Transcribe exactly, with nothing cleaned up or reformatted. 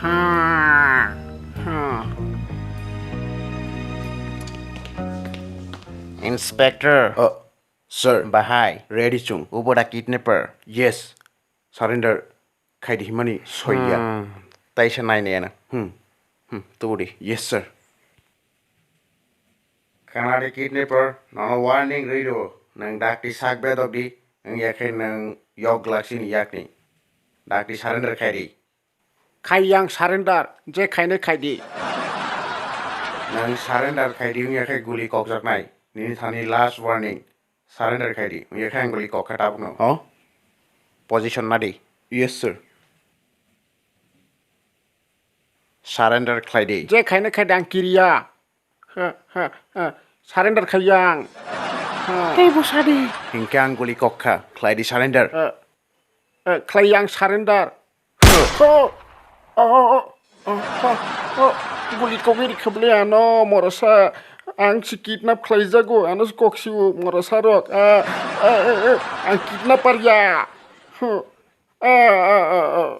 Ha, ha. Inspector. Oh, sir. Bahai. Ready chung. Ubo da kidnapper. Yes. Surrender khaidi himani soya. Hmm. Taisa nainai ano. Hmm. Hmm. Tubudi. Yes, sir. Kanadi kidnapper, nono warning rwi rwo. Nwng dakti sak bedok di, wng ya khe nwng yok glak chini yakni. Dakti surrender khai di. Khai yang surrender, je khainai khai di. Nwng surrender khai di wng ya khe guli kokjaknai. Nini thani last warning. Surrender khai di. Wng ya khe ang guli kok kha tabukno. Oh? Position na di. Yes, sir. Surrender khlai di. Je khainai khai di ang kiriya. Ha, ha, ha. Surrender khai yang. Ha. Tei bo sa di. Hinkhe ang guli kok kha. Khlai di surrender. Ha. Eh, khlai yang surrender. Oh, oh, oh, oh, oh, oh. Guli kogwi rikha bwle ano morosa. Ang si kidnap khlaijago, ano si kok siwo morosa rok. Ah, ah, eh, eh, ang kidnapper ya. Huh. Ah, ah, ah, ah.